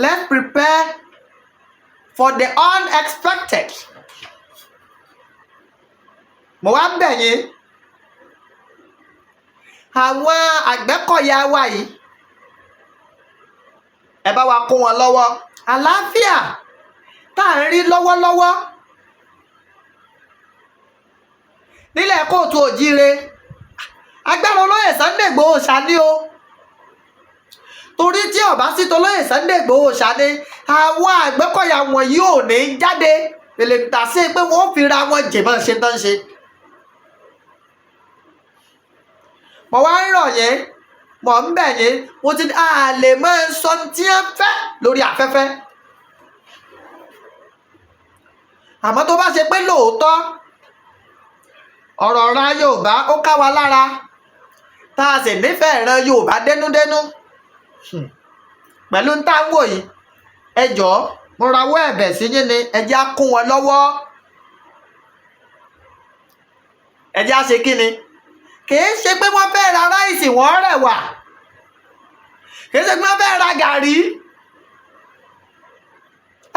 Let's prepare for the unexpected. Mo wá ń bẹ̀ yín, àwọn Àgbẹ̀kọ̀yà wa yìí, ẹ bá wa kún wọn lọ́wọ́. Àlàáfíà tá à ń rí lọ́wọ́lọ́wọ́. Nílẹ̀ káàárọ̀ oòjíire, agbára olóyè Sunday Igboho ṣáni o, torí tí ọba sí tolóyè Sunday Igboho ṣáni, àwọn Àgbẹ̀kọ̀yà wọ̀nyí ò ní jáde lè tà sí pé wọ́n fi ra wọn jìbọn ṣe tán ṣe. Mo wá ń rọ̀ yín, mo ń bẹ̀ yín, mo ti a lè máa sọ tí wọ́n fẹ́ lórí afẹ́fẹ́. Àmọ́ tó bá ṣe pé lóòótọ́ ọ̀rọ̀ ọ̀rọ̀ Yorùbá ó ká wa lára, tá a sì nífẹ̀ẹ́ ìran Yorùbá dénúdénú pẹ̀lú ń tá ń wò yìí, ẹ jọ̀ọ́, mo rawọ́ ẹ̀bẹ̀ sí yín ni, ẹ jẹ́ á kún wọn lọ́wọ́, ẹ jẹ́ á ṣe kí ni. Kì í ṣe pé wọ́n fẹ́ ra rice, wọ́n rẹwà, kì í ṣe pé wọ́n fẹ́ ra gàrí.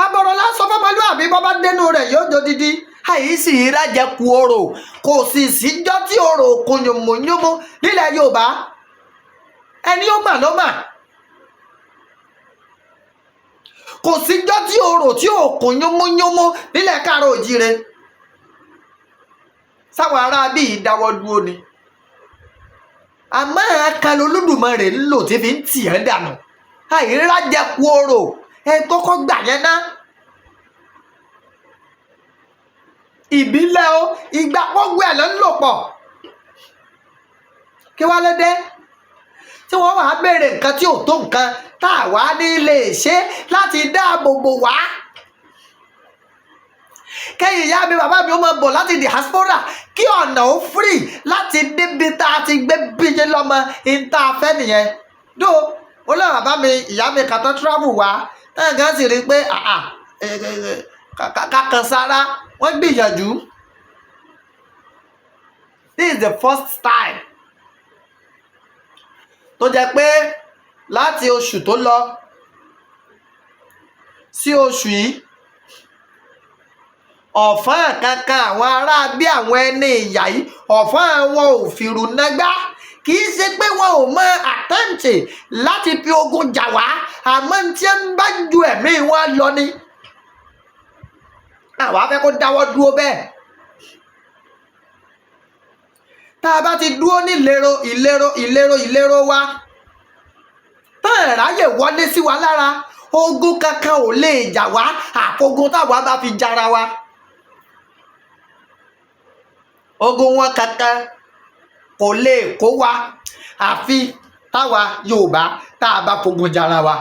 Abọ̀rọ̀ lásán fọmọlúwàbí, bọ́ bá dénú rẹ̀ yóò dodidi. Àìsí ìrájẹkù orò, kò sì síjọ́ tí orò kò yùnmùyúnmú nílẹ̀ Yorùbá. Ẹni ó mà ló mà. Kò síjọ́ tí orò tí ò kún yúnmúyúnmú nílẹ̀ káàárọ̀ òjíire. Sáwọn ará bíi dáwọ́ dúró ni. Àmọ́ ẹ̀ka Olódùmarè ń lò tí fi ń tì ẹ́ dànù. Àìrájẹkù orò, ẹ kọ́kọ́ gbà yẹn ná. Ìbílẹ̀ o, ìgbà gbogbo ẹ̀ ló ń lò pọ̀. Kí wá ló dé tí wọ́n wàá béèrè nǹkan tí ò tó nǹkan tá a wá ní lè ṣe láti dáàbò bò wá? Kẹ́yìn ìyá mi, bàbá mi ó máa bọ̀ láti diaspora, kí ọ̀nà ó free láti débi tá a ti gbé bíyẹn lọ́mọ ní tá a fẹ́ nìyẹn. Dó ó lọ bàbá mi, ìyá mi kàtó travel wá táwọn kan sì rí i pé kàkàn sára wọ́n gbìyànjú. This is the first time tó jẹ́ pé láti oṣù tó lọ sí oṣù yìí, ọ̀fọ́n kankan àwọn ará bí àwọn ẹni ìyà yìí, ọ̀fọ́n àwọn ò fìrù nágbá. Kì í ṣe pé wọn ò mọ attempt láti fi ogun jà wá, àmọ́ tí ń bá ju ẹ̀mí wọn lọ ni. Àwa fẹ́ kó dáwọ́ dúró bẹ́ẹ̀. Tá a bá ti dúró ní ìlérò ìlérò ìlérò ìlérò wa, tán ráyè wọlé sí wa lára, ogun kankan ò lè jà wá àfogun táwa bá fi jara wa. Ogun wọn kankan kò lè kó wa àfi táwa Yorùbá tá a bá fogun jara wa.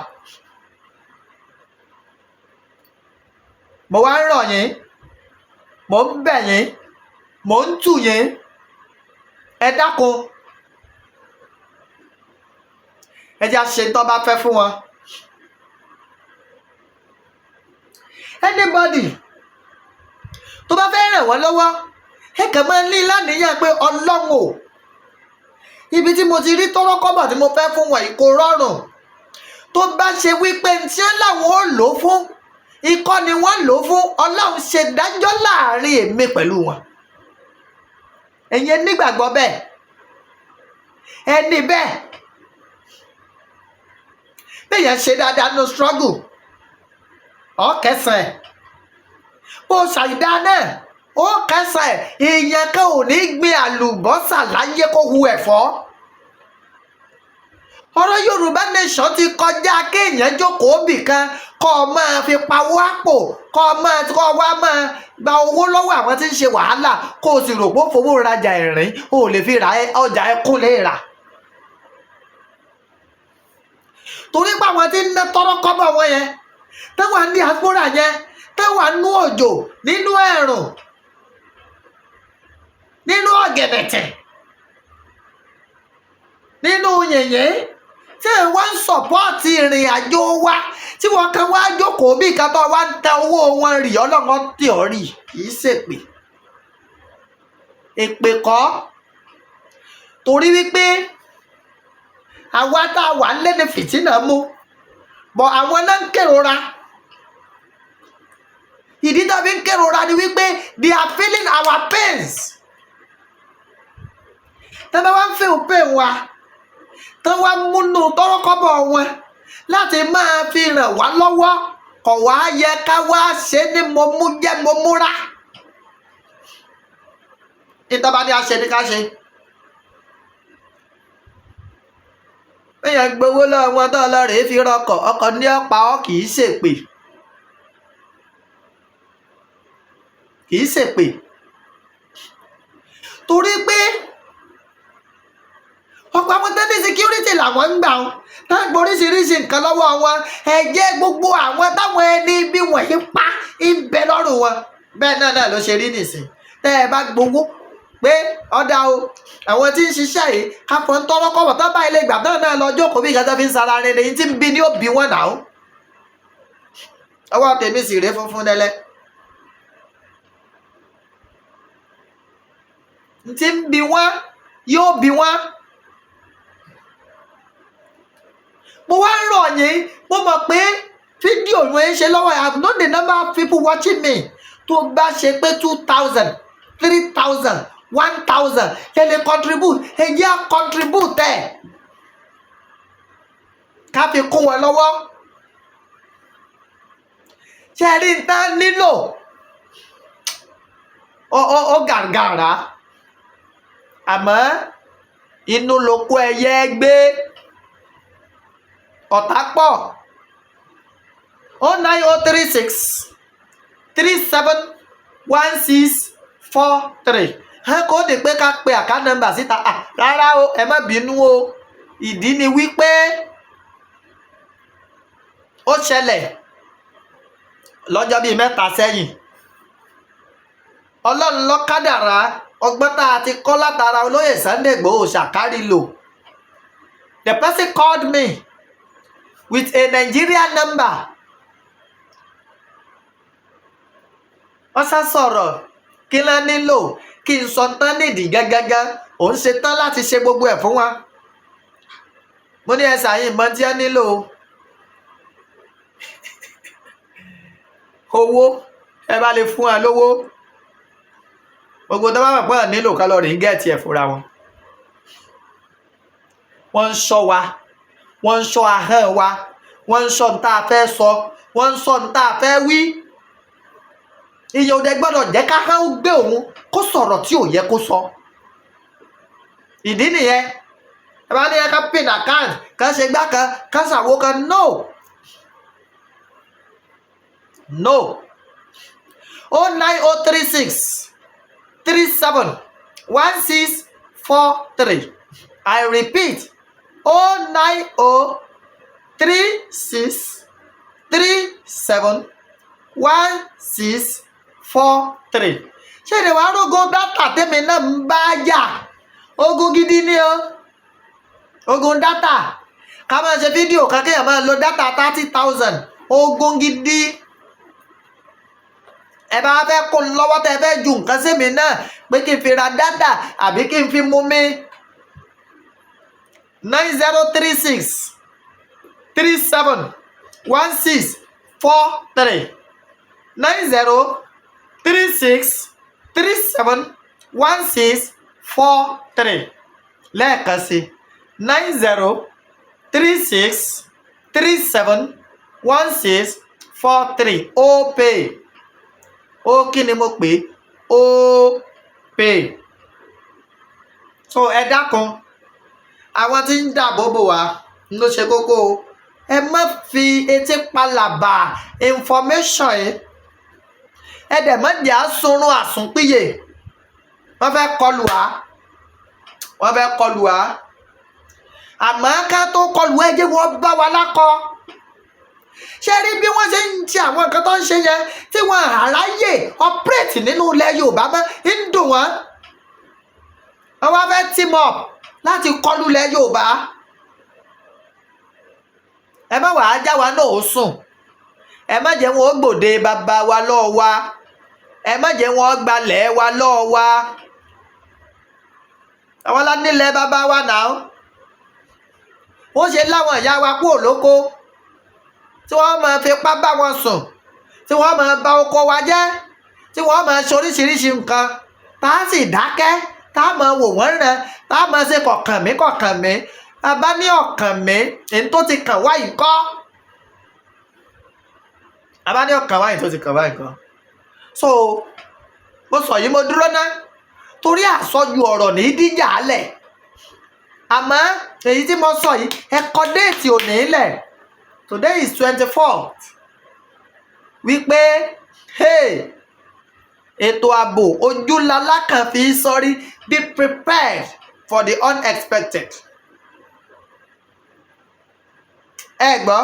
Mo wá ń rọ̀ yín, mò ń bẹ̀ yín, mò ń tù yín, ẹ dákun, ẹ jẹ́ àṣẹ tó bá fẹ́ fún wọn. Anybody tó bá fẹ́ ràn wọ́n lọ́wọ́, ẹ kàn máa ní láníyàn pé Ọlọ́run o, ibi tí mo ti rí tọ́rọ́ kọ́bọ̀ tí mo fẹ́ fún wọn yìí kò rọrùn. Tó bá ṣe wípé tí wọ́n láwọn ò lò fún ikọ́ ni wọ́n lò fún, Ọlọ́run ṣe dájọ́ láàrin èmi pẹ̀lú wọn. Ẹ̀yin nígbàgbọ́ bẹ́ẹ̀, ẹni bẹ́ẹ̀ bẹ́ẹ̀ yẹn ṣe dáadáa no struggle ọ̀kẹsẹ̀ bó ṣàìdá náà ó kẹsẹ̀. Èèyàn kan ò ní gbin àlùbọ́sà láyé kó hu ẹ̀fọ́. Ọ̀rọ̀ Yorùbá nation ti kọjá kéèyàn jókòó bì kan kọ́ ọ máa fi pawó àpò, kọ́ ọ máa kọ́ ọ wá máa gba owó lọ́wọ́ àwọn tí ń ṣe wàhálà, kó o sì rò pé ó fowó rajà ẹ̀rín, o ò lè fi ra ọjà ẹkún lè rà. Torí pé àwọn tí ń ná tọ́rọ́ kọ́bọ̀ wọn yẹn, táwọn ní diaspora yẹn, táwọn nú òjò nínú ẹ̀rùn nínú ọ̀gẹ̀dẹ̀tẹ̀ nínú yìnyín tí ẹ̀ wá ń sọ̀pọ́ọ̀tì ìrìn àjò wa, tí wọ́n kan wá jókòó bí kan tó wá ń tẹ owó wọn rì, Ọlọ́run tì ọ́ rì. Kì í ṣèpè, èpè kọ́, torí wípé àwa tá a wà lé ní fìtínà mú bọ̀, àwọn náà ń kérora. Ìdí tá a fi ń kérora ni wípé they are feeling our pains. Tẹ́ bá wá ń feel pain wa, tán wá múnú tọ́rọ́kọ́bọ̀ wọn láti máa fi ràn wá lọ́wọ́, kò wá yẹ ká wá ṣe ní mo mú jẹ́ mo múra. Ìtọ́ba ní a ṣe ní ká ṣe. Bẹ́ẹ̀ gbowó lọ́wọ́ wọn tó lọ rèé fi rọkọ̀, ọkọ̀ ní ọ̀pá ọ́, kì í ṣèpè, kì í ṣèpè. Torí pé ọ̀pọ̀ àwọn tẹ́lẹ̀ security làwọn ń gbà wọn, tá ń gbọ́ oríṣiríṣi nǹkan lọ́wọ́ wọn. Ẹ̀jẹ̀ gbogbo àwọn táwọn ẹni bí wọ̀nyí pa ń bẹ lọ́rùn wọn. Bẹ́ẹ̀ náà náà ló ṣe rí nìsín. Tẹ́ ẹ bá gbowó pé ọ̀dà o, àwọn tí ń ṣiṣẹ́ yìí káfọ́ ń tọ́rọ́ kọ́wọ̀ tán bá ilé ìgbà náà náà lọ jókòó bí nǹkan tó fi ń sara rẹ̀ ní tí ń bí ní ó bí wọn náà. Ọwọ́ tèmi sì rèé funfun nẹ́lẹ́. Tí ń bí wọn yóò bí wọn. Mo wá ń rọ̀ yín, mo mọ̀ pé fídíò ló ń ṣe lọ́wọ́. I have known the number of people watching me. Tó bá ṣe pé 2,000, 3,000, 1,000 ẹ lè contribute, ẹ jẹ́ à contribute ẹ̀ ká fi kún wọn lọ́wọ́. Ṣé ẹ rí n tán nílò? Ó gàgàrà, àmọ́ inú lóko ẹyẹ gbé, ọ̀tá pọ̀. 09036371643. Ẹ kò dé pé ká pe account number síta. Rárá o, ẹ má bínú o. Ìdí ni wípé ó ṣẹlẹ̀ lọ́jọ́ bíi 3 sẹ́yìn. Ọlọ́run ló kádàrá ọgbọ́n tá a ti kọ́ látara olóyè Sunday Igboho ṣàkárí lò. The person called me with a Nigerian number. Wọ́n sá sọ̀rọ̀ kí ló nílò kí n sọ tán nídìí gángangán. Òun ṣe tán láti ṣe gbogbo ẹ̀ fún wa. Mo ní ẹ ṣàyìn mọ́ tí ẹ nílò owó, ẹ bá lè fún wa lówó. Gbogbo tó bá mọ̀ pé ẹ̀ nílò ká lọ rìn gẹ̀ẹ́tì ẹ̀ fúnra wọn. Wọ́n ń ṣọ́ wa, wọ́n ń ṣọ́ ahọ́n wa, wọ́n ń ṣọ́ ní tá a fẹ́ sọ, wọ́n ń ṣọ́ ní tá a fẹ́ wí. Ìyẹn ò dẹ̀ gbọ́dọ̀ jẹ́ ká hán gbé òun kó sọ̀rọ̀ tí ò yẹ kó sọ. Ìdí nìyẹn. Ẹ bá ní ẹ ká pin account, ká ṣe gbá kan, ká ṣàwo kan, no. No. 09036371643. I repeat, 09036371643. Ṣé ìdè wàá rógun dátà tèmi náà ń bá yà? Ogun gidi ni o. Ogun dátà. Ká máa ṣe fídíò kan kéèyàn máa lo dátà 30,000. Ogun gidi. Ẹ bá fẹ́ kó lọ́wọ́ tẹ́ ẹ fẹ́ ju nǹkan sí mi náà pé kí n fi ra dátà àbí kí n fi mú mi. 9036371643. 9036371643. Lẹ́ẹ̀kan sí 9036371643. Opay. Ó kí ni mo pè é? Opay. So ẹ dákun, àwọn tí ń dáàbò bò wá ló ṣe kókó o. Ẹ má fi etí palàbà information yìí. Ẹ dẹ̀ má jẹ́ àsunrun àsùnpìyè. Wọ́n fẹ́ kọlù wá. Wọ́n fẹ́ kọlù wá. Àmọ́ ká tó kọlù ẹ jẹ́ wọ́n bá wa lákọ. Ṣé rí bí wọ́n ṣe ń ṣe àwọn nǹkan tó ń ṣe yẹn tí wọ́n àráyè operate nínú ilẹ̀ Yorùbá mọ́ ń dùn wọ́n. Wọ́n wá fẹ́ team up láti kọlù ilẹ̀ Yorùbá. Ẹ má wàá já wa náà ó sùn. Ẹ má jẹ́ wọn ó gbòde bàbá wa lọ́ọ́ wa. Ẹ má jẹ́ wọn ó gbalẹ̀ wa lọ́ọ́ wa. Àwọn lá nílẹ̀ bàbá wa náà. Wọ́n ṣe láwọn ìyá wa kúrò lóko tí wọ́n máa fipá bá wọn sùn, tí wọ́n máa bà oko wa jẹ́, tí wọ́n máa ṣe oríṣiríṣi nǹkan, tá a sì dákẹ́, tá a máa wò wọ́n ràn, tá a máa ṣe kọ̀kàn mí kọ̀kàn mí. A bá ní ọ̀kàn mí, èyí tó ti kàn wá yìí kọ́. A bá ní ọ̀kàn wá yìí tó ti kàn wá yìí kọ́. So mo sọ yìí, mo dúró ná. Torí àsọjù ọ̀rọ̀ ní díjà lẹ̀. Àmọ́ èyí tí mo sọ yìí, ẹ kọ date òní lẹ̀. Today is 24th. Wípé hey, ètò ààbò ojúlalá kan fi sọrí. Be prepared for the unexpected. Ẹ gbọ́,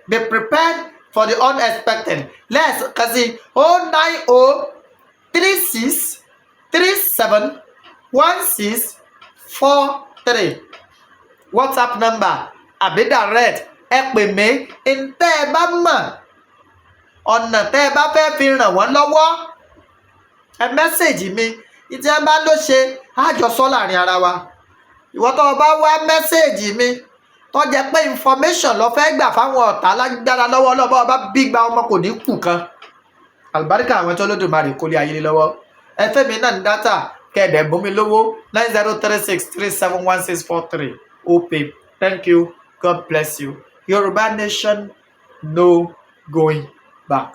be prepared for the unexpected. Lẹ́ẹ̀kan sí, 09036371643, WhatsApp number àbí direct, ẹ pè mí. Ntẹ́ ẹ bá mọ̀, ọ̀nà tẹ́ ẹ bá fẹ́ fi ràn wọ́n lọ́wọ́, ẹ message mi. Ìtí ẹ bá ló ṣe àjọsọ láàrin ara wa. Ìwọ tó o bá wá message mi, tó jẹ́ pé information lọ fẹ́ gbà fáwọn ọ̀tá, lágbára lọ́wọ́ ọlọ́bọ̀ ọba gbígba ọmọ kò ní kù kan. Àlùbáríkà àwọn tó lódùmarè kólé ayé lé lọ́wọ́. Ẹ fẹ́ mi náà ní data kẹ̀dẹ̀ bómi lówó, 9036371643, Opay. Thank you. God bless you. Yorùbá nation, no going back.